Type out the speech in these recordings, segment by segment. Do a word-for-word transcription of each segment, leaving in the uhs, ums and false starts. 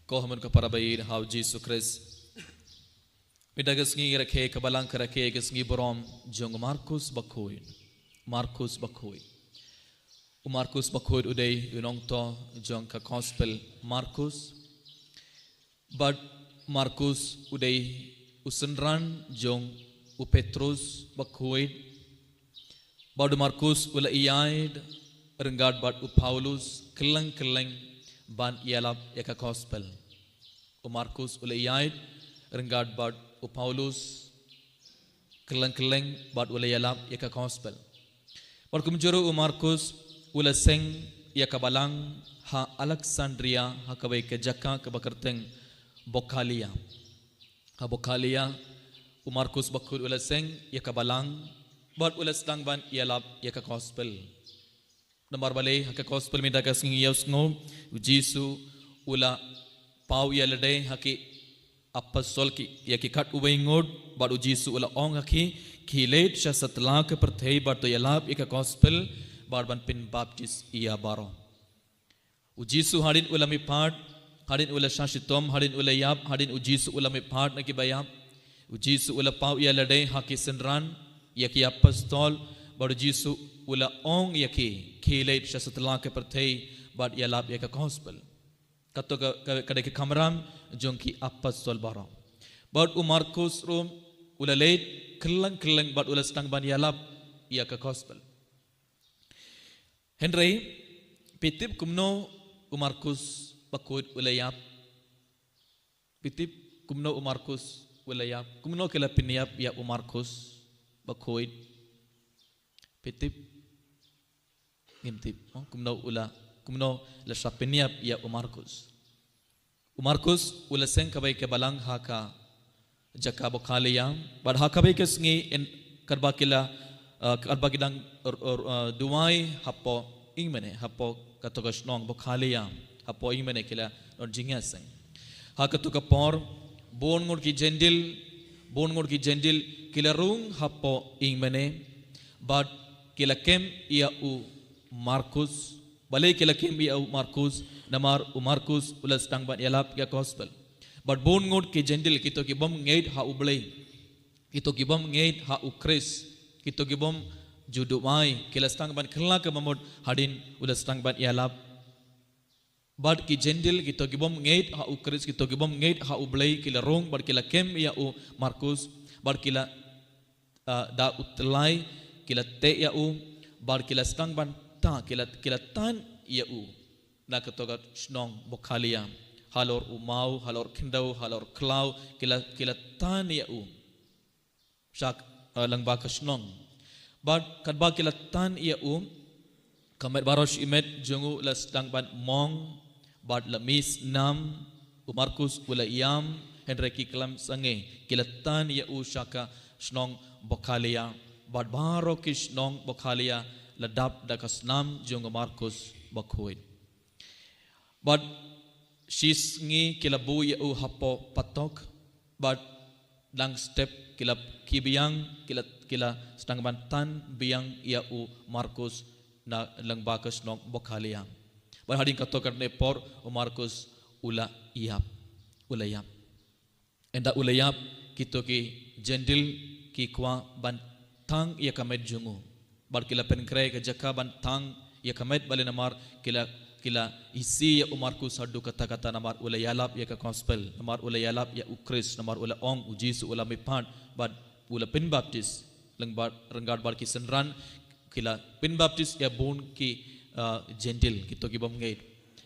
Ko hynmen ko para baieit ha u Jisu Khrist. Mynta ka sngi rakhe ka balang ka rakhe ka sngi burom jong u Markus Bakhuid. Markus Bakhuid. U Markus Bakhuid u dei u nongthoh jong ka Gospel Markus. Bad Markus u dei u synran jong u Petrus Bakhuid. Bad u Markus u la ïaid ryngkat bad u Paulus kylleng kylleng ban ïalap ïa ka Gospel. U Markus u la ïaid ryngkat bad u Paulus kylleng kylleng bad u la ïalap ïa ka Gospel. Bad kumjuh ruh u Markus u la seng ïa ka balang ha Alexandria ha kawei ka jaka kaba kyrteng Bokhalia. Ha Bokhalia u Markus Bakhuid u la seng ïa ka balang bad u la sdang ban ïalap ïa ka Gospel. Namar balei ha ka Gospel mynta ka sngi ïa u sngew u Jisu u la paw ïa lade ha ki apostol ki ïa ki khatwei ngut bad u Jisu u la ong ha ki, khie leit sha satlak ka pyrthei bad to ïalap ïa ka Gospel bad ban pynbaptis ïa baroh. U Jisu hadien u la mihpat, hadien u la shah shitom, hadien u la ïap, hadien u Jisu u la mihpat na kiba ïap. U Jisu u la paw ïa lade ha ki synran ïa ki apostol bad u Jisu u la ong ïa ki, khie leit sha satlak ka pyrthei bad ïalap ïa ka Gospel. Kato ka, ka, ka dei ka kamram jong ki apostol baroh. Bad u Markus ruh u la leit kylleng kylleng bad u la sdang ban ïalap ïa ka Gospel. Hynrei phi tip kumno u Markus Bakhuid u la ïap? Phi tip kumno u Markus u la ïap? Kumno ki la pynïap ïa u Markus Bakhuid? Phi tip? Ngim tip. Oh, kumno u la, kumno la shah pynïap ïa u Markus? U Markus u la seng kawei ka balang ha ka jaka Bokhalia bad ha kawei ka sngi katba ki la, uh, katba ki dang, uh, uh, duwai hapoh Ingmene, hapoh kato ka shnong Bokhalia, hapoh Ingmene ki la don jingïaseng. Ha kato ka por bun ngut ki Jentil, bun ngut ki Jentil ki la rung hapoh Ingmene bad ki la kem ïa u Markus. Balei ki la kem ïa u Markus? Namar u Markus u la sdang ban ïalap ïa ka Gospel. Bad bun ngut ki Jentil, kito ki bym ngeit ha u Blei, kito ki bym ngeit ha u Khrist, kito ki bym ju duwai, ki la sdang ban kylla ka bamut hadien u la sdang ban ïalap. Bad ki Jentil, kito ki bym ngeit ha u Khrist, kito ki bym ngeit ha u Blei, ki la rung bad ki la kem ïa u Markus bad ki la, uh, da u tyllai ki la teh ïa u bad ki la sdang ban tan, ki la, ki la tan ïa u na kato ka shnong Bokhalia. Halor u maw, halor khyndew, halor khlaw, ki la, ki la tan ïa u sha, uh, lyngba ka shnong. Bad katba ki la tan ïa u, ka met baroh shi met jong u la sdang ban mong bad la mih snam. U Markus u la ïam, hynrei ki khlem sangeh, ki la tan ïa u sha ka shnong Bokhalia bad baroh ki shnong Bokhalia la dap da ka snam jong u Markus Bakhuid. Bad shisngi ki la buh ïa u hapoh patok bad dang step ki la khie biang, ki la, ki la sdang ban tan biang ïa u Markus na lyngba ka shnong Bokhalia. Bad hadien kato katne por u Markus u la ïap, u la ïap. Ynda u la ïap, kito ki Jentil ki kwah ban thang ïa ka met jong u. Bad ki la pynkhreh ka jaka ban thang ïa ka met, balei namar ki la, ki la isih ïa u Markus haduh katta katta namar u la ïalap ïa ka Gospel, namar u la ïalap ïa u Khrist, namar u la ong u Jisu u la mihpat bad u la pynbaptis. Lyngba ryngkat bad ki synran ki la pynbaptis ïa bun ki, uh, Jentil, kito ki bym ngeit.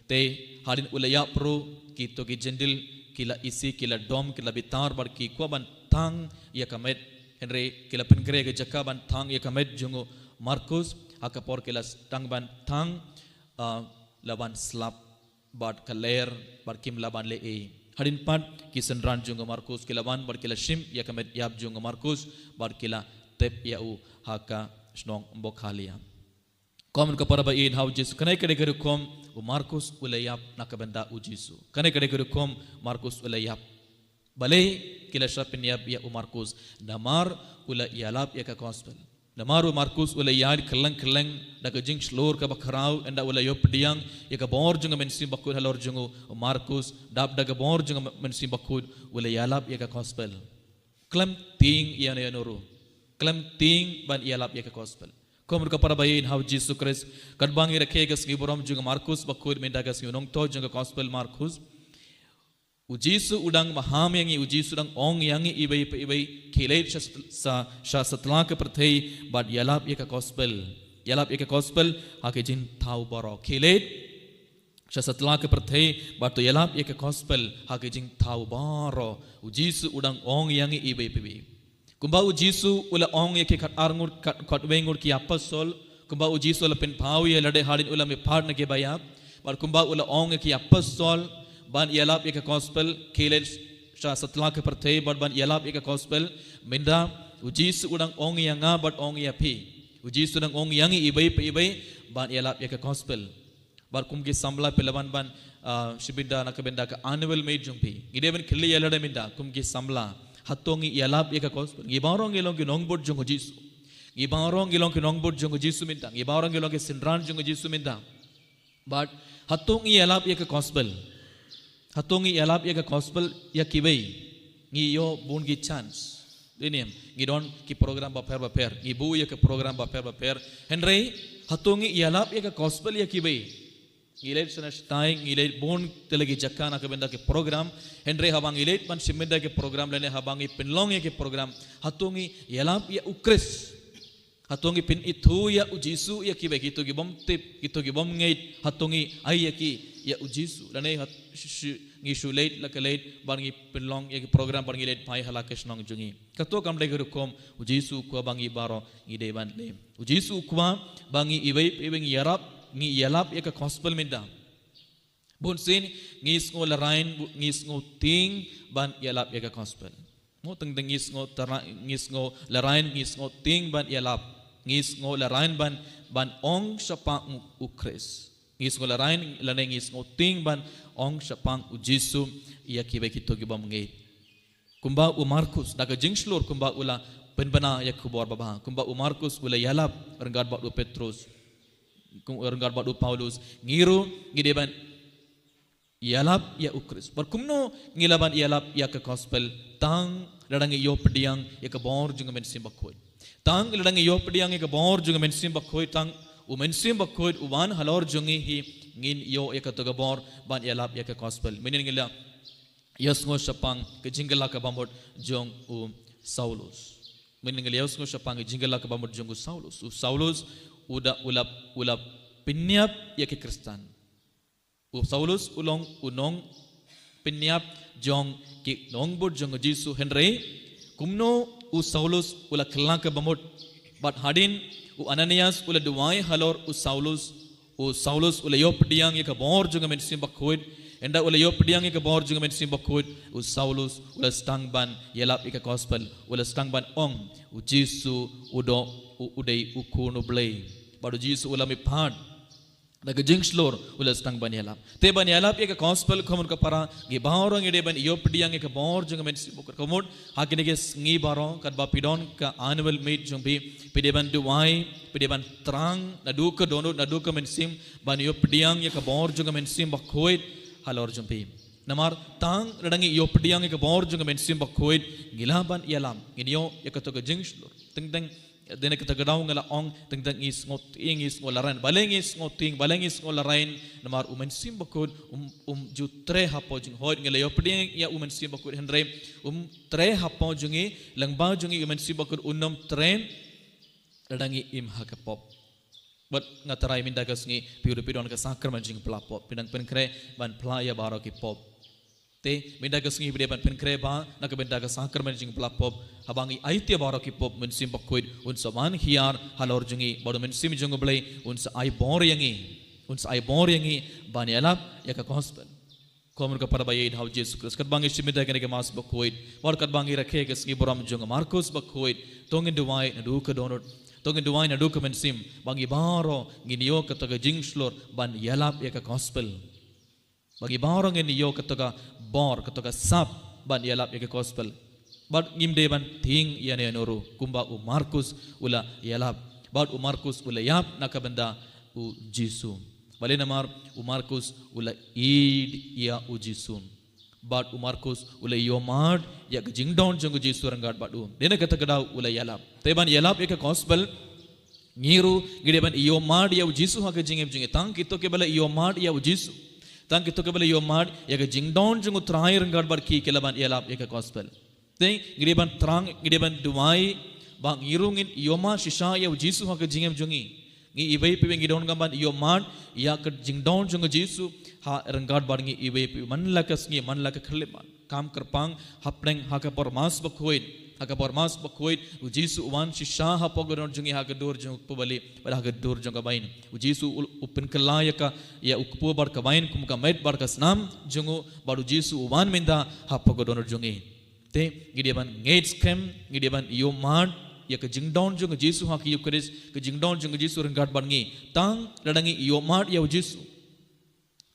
Te hadien u la ïap ruh, kito ki Jentil ki la isih, ki la dom, ki la bitar bad ki kwah ban thang ïa ka met. Hynrei ki la pynkhreh ka jaka ban thang ïa ka met jong u Markus, ha ka por ki la sdang ban thang, uh, la wan slap bad ka lyer bad kim lah ban leh ei. Hadien pat ki synran jong u Markus ki la wan bad ki la shim ïa ka met ïap jong u Markus bad ki la tep ïa u ha ka shnong Bokhalia. Ko hynmen ko para baieit ha u Jisu, kane ka dei ka rukom u Markus u la ïap na ka bynta u Jisu. Kane ka dei ka rukom Markus u la ïap. Balei ki la shah pynïap ïa u Markus? Namar u la ïalap ïa ka Gospel. Namar u Markus u la ïaid kylleng kylleng da ka jingshlur kaba khraw, ynda u la ïoh pdiang ïa ka bor jong ka Mynsiem Bakhuid halor jong u. U Markus, dap da ka bor jong ka Mynsiem Bakhuid, u la ïalap ïa ka gospel. Khlem tieng ïa no ïa no ruh. Khlem tieng ban ïalap ïa ka gospel. Kum ruh ka para baieit ha u Jisu Khrist, katba ngi rakhe ka sngi burom jong u Markus Bakhuid, mynta ka sngi u nongthoh jong ka gospel Markus. U Jisu u dang maham ïa ngi, u Jisu u dang ong ïa ngi iwei pa iwei, khie leit sha, sha, sha satlak ka pyrthei bad ïalap ïa ka gospel. Ïalap ïa ka gospel ha ki jingthaw baroh. Khie leit sha satlak ka pyrthei bad to ïalap ïa ka gospel ha ki jingthaw baroh. U Jisu u dang ong ïa ngi iwei pa iwei. Kumba u Jisu u la ong ïa ki khatar ngut, khat, khatwei ngut ki apostol, kumba u Jisu u la pynpaw ïa lade hadien u la mihpat na ki baïap, bad kumba u la ong ïa ki apostol ban ïalap ïa ka gospel, khie leit sha satlak ka pyrthei bad ban ïalap ïa ka gospel, mynta u Jisu u dang ong ïa nga bad ong ïa phi. U Jisu u dang ong ïa ngi iwei pa iwei ban ïalap ïa ka gospel. Bad kum ki samla phi la wan ban, ah, shim bynta na ka bynta ka annual meet jong phi. Ngi dei ban kylli ïa lade mynta kum ki samla. Hato ngi ïalap ïa ka gospel? Ngi baroh ngi long ki nongbud jong u Jisu. Ngi baroh ngi long ki nongbud jong u Jisu mynta. Ngi baroh ngi long ki synran jong u Jisu mynta. Bad hato ngi ïalap ïa ka gospel? Hato ngi ïalap ïa ka gospel ïa kiwei? Ngi ïoh bun ki chance. Dei ne em, ngi don ki program bapher bapher, ngi buh ïa ki program bapher bapher. Hynrei hato ngi ïalap ïa ka gospel ïa kiwei? Ngi leit shane shatai, ngi leit bun tylli ki jaka na ka bynta ki program. Hynrei haba ngi leit ban shim bynta ki program lane haba ngi pynlong ïa ki program, hato ngi ïalap ïa u Khrist? Hato ngi pynithuh ïa u Jisu ïa kiwei? Kito ki bym tip, kito ki bym ngeit, hato ngi ai ïa ki ïa u Jisu? Lane hat, sh-, sh-, ngi shu leit la ka leit ban ngi pynlong ïa ki program ban ngi leit phai ha la ka shnong jong ngi. Kato kam dei ka rukom. U Jisu u kwah ba ngi baroh ngi dei ban leh. U Jisu u kwah ba ngi iwei pa iwei ngi ïarap, ngi ïalap ïa ka gospel mynta. Bunsien ngi sngew larain, bu-, ngi sngew tieng ban ïalap ïa ka gospel. Mo teng teng ngi sngew tara-, ngi sngew larain, ngi sngew tieng ban ïalap. Ngi sngew larain ban, ban ong shaphang u, u Khrist. Ngi sngew larain lane ngi sngew tieng ban ong shaphang u Jisu ïa kiwei kito ki bym ngeit. Kumba u Markus, da ka jingshlur kumba u la pynbna ïa ka khubor babha. Kumba u Markus u la ïalap ryngkat bad u Petrus. Kum ryngkat bad u Paulus. Ngi ruh ngi dei ban ïalap ïa u Khrist. Bad kumno ngi lah ban ïalap ïa ka gospel? Tang lada ngi ïoh pdiang ïa ka bor jong ka Mynsiem Bakhuid. Tang lada ngi ïoh pdiang ïa ka bor jong ka Mynsiem Bakhuid, tang u Mynsiem Bakhuid u wan halor jong ngi hi ngin ïoh ïa kato ka bor ban ïalap ïa ka gospel. Mynnin ngi la ïohsngew shaphang ka jingkylla kaba mut jong u Saulus. Mynnin ngi la ïohsngew shaphang ka jingkylla kaba mut jong u Saulus. U Saulus u da u la, u la pynïap ïa ki Khristan. U Saulus u long u nongpynïap jong ki nongbud jong u Jisu, hynrei kumno u Saulus u la kylla kaba mut? Bad hadien u Ananias u la duwai halor u Saulus, u Saulus u la ïoh pdiang ïa ka bor jong ka Mynsiem Bakhuid. Ynda u la ïoh pdiang ïa ka bor jong ka Mynsiem Bakhuid, u Saulus u la sdang ban ïalap ïa ka gospel, u la sdang ban ong, u Jisu u dei u, u dei u Khun u Blei. Bad u Jisu u la mihpat. Da ka jingshlur u la sdang ban ïalap. Te ban ïalap ïa ka gospel, khun ka para, ngi baroh ngi dei ban ïoh pdiang ïa ka bor jong ka Mynsiem Bakhuid. Ka mut ha kine ki sngi baroh katba phi don ka annual meet jong phi, phi dei ban duwai, phi dei ban thrang naduh ka dohnud, naduh ka mynsiem, ban ïoh pdiang ïa ka bor jong ka Mynsiem Bakhuid halor jong phi. Namar tang lada ngi ïoh pdiang ïa ka bor jong ka Mynsiem Bakhuid, ngi lah ban ïalap, ngin ïoh ïa kato ka jingshlur. Teng teng dei na kata ka daw nga la ong, teng teng ngi sngew tieng, ngi sngew larain. Balei ngi sngew tieng, balei ngi sngew larain? Namar u Mynsiem Bakhuid um, um ju treh hapoh jinghoit. Ngi la ïoh pdiang ïa u Mynsiem Bakhuid, hynrei um treh hapoh jong ngi, lyngba jong ngi u Mynsiem Bakhuid un ym treh lada ngi im ha ka pop. Bad nga tharai mynta ka sngi phi ruh phi don ka sakramen jingphla pop, phi dang pynkhreh ban phla ïa baroh ki pop. Te mynta ka sngi phi dei ban pynkhreh bha na ka bynta ka sakramen jingphla pop. Haba ngi aiti ïa baroh ki pop, u Mynsiem Bakhuid un sa wan hiar halor jong ngi, bad u Mynsiem jong u Blei un sa ai bor ïa ngi, un sa ai bor ïa ngi ban ïalap ïa ka gospel. Khun ka para baieit ha u Jisu Khrist, katba ngi shim ïa kane ka Mass Bakhuid, bad katba ngi rakhe ka sngi burom jong u Markus Bakhuid, to ngin duwai naduh ka dohnud, to ngin duwai naduh ka mynsiem, ba ngi baroh ngin ïoh kato ka jingshlur ban ïalap ïa ka gospel. Ba ngi baroh ngin ïoh kato ka bor, kato ka sap ban ïalap ïa ka gospel. Bad ngim dei ban tieng ïa ne ïa no ruh, kumba u Markus u la ïalap. Bad u Markus u la ïap na ka bynta u Jisu. Balei? Namar u Markus u la ïeid ïa u Jisu. Bad u Markus u la ïohmad ïa ka jingdon jong u Jisu ryngkat bad u. Dei na kata ka daw u la ïalap. Te ban ïalap ïa ka gospel, ngi ruh ngi dei ban ïohmad ïa u Jisu ha ka jingim jong ngi. Tang kito kiba la ïohmad ïa u Jisu, tang kito kiba la ïohmad ïa ka jingdon jong u Trai ryngkat bad ki, ki lah ban ïalap ïa ka gospel. Te ngi dei ban thrang, ngi dei ban duwai ba ngi ruh ngin ïohmad shisha ïa u Jisu ha ka jingim jong ngi. Ngi iwei pa iwei ngi donkam ban ïohmad ïa ka jingdon jong u Jisu ha ryngkat bad ngi iwei pa iwei, man la ka sngi, man la ka khyllipmat. Kam kyrpang hapdeng ha ka por Mass Bakhuid, ha ka por Mass Bakhuid u Jisu u wan shisha hapoh ka dohnud jong ngi ha ka dur jong u kpu balieh bad ha ka dur jong ka bain. U Jisu u, u pynkylla ïa ka, ïa u kpu bad ka bain kum ka met bad ka snam jong u, bad u Jisu u wan mynta hapoh ka dohnud jong ngi. Te ngi dei ban ngeit skhem, ngi dei ban ïohmad ïa ka jingdon jong u Jisu ha ka Eukharist, ka jingdon jong u Jisu ryngkat bad ngi. Tang lada ngi ïohmad ïa u Jisu,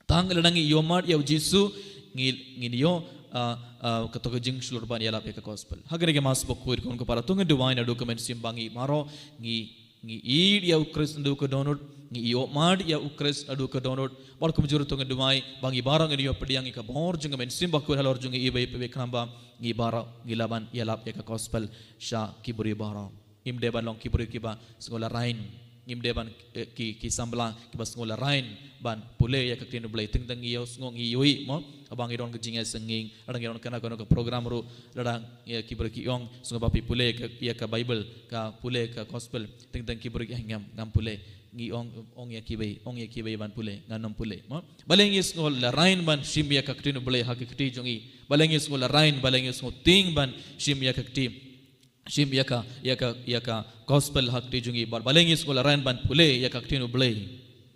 tang lada ngi ïohmad ïa u Jisu, ngi, ngin ïoh, ah, ah, kato ka jingshlur ban ïalap ïa ka gospel. Ha kane ka Mass Bakhuid, ko hynmen ko para, to ngin duwai naduh ka mynsiem ba ngi baroh ngi, ngi ïeid ïa u Khrist naduh ka dohnud, ngi ïohmad ïa u Khrist naduh ka dohnud. Bad kumjuh ruh to ngin duwai ba ngi baroh ngin ïoh pdiang ïa ka bor jong ka Mynsiem Bakhuid halor jong ngi iwei pa iwei, khnang ba ngi baroh ngi lah ban ïalap ïa ka gospel sha ki briew baroh. Ngim dei ban long ki briew kiba sngew larain. Ngim dei ban, eh, ki, ki samla kiba sngew larain ban pule ïa ka ktien U Blei. Teng teng ngi ïohsngew, ngi ïohi mo, haba ngi don ka jingïaseng, lada ngi don kano kano ka program ruh, lada, eh, ki briew ki ong, sngewbha phi pule ka, ïa ka Bible, ka pule ka gospel. Teng teng ki briew ki ong, ngam, ngam pule. Ngi ong, ong ïa kiwei, ong ïa kiwei ban pule, ngan nym pule mo. Balei ngi sngew larain ban shim ïa ka ktien U Blei ha ka kti jong ngi? Balei ngi sngew larain, balei ngi sngew tieng ban shim ïa ka kti, shim ïa ka, ïa ka, ïa ka gospel ha ka kti jong ngi? Bad balei ngi sngew larain ban pule ïa ka ktien U Blei?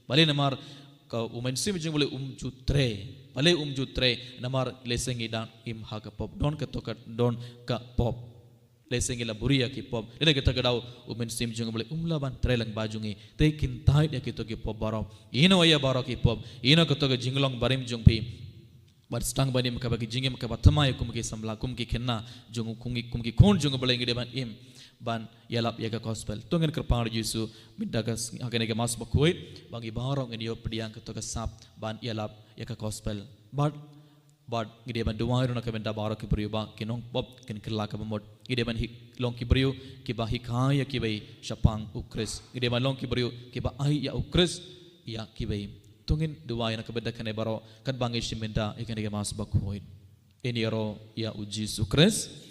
Balei? Namar ka, u Mynsiem jong U Blei um ju trei. Balei um ju trei? Namar lehse ngi dang im ha ka pop, don kato ka, don ka pop. Lehse ngi la buri ïa ki pop. Dei na kata ka daw u Mynsiem jong U Blei um lah ban trei lyngba jong ngi. Te kyntait ïa kito ki pop baroh. Ïehnoh ïa baroh ki pop. Ïehnoh kato ka jinglong barim jong phi. Bad sdang ban im kaba ki jingim kaba thymmai kum ki samla, kum ki khynnah jong, kum ki, kum ki khun jong U Blei, ngi dei ban im ban ïalap ïa ka gospel. To ngin kyrpad ïa u Jisu mynta ka s-, ha kane ka Mass Bakhuid, ba ngi baroh ngin ïoh pdiang kato ka sap ban ïalap ïa ka gospel. Bad, bad ngi dei ban duwai ruh na ka bynta baroh ki briew ba ki nongpop kin kylla kaba mut. Ngi dei ban hi-, long ki briew kiba hikai ïa kiwei shaphang u Khrist. Ngi dei ban long ki briew kiba ai ïa u Khrist ïa kiwei. To ngin duwai na ka bynta kane baroh, katba ngi shim mynta ïa kane ka Mass Bakhuid. Ngin ïaroh ïa u Jisu Khrist.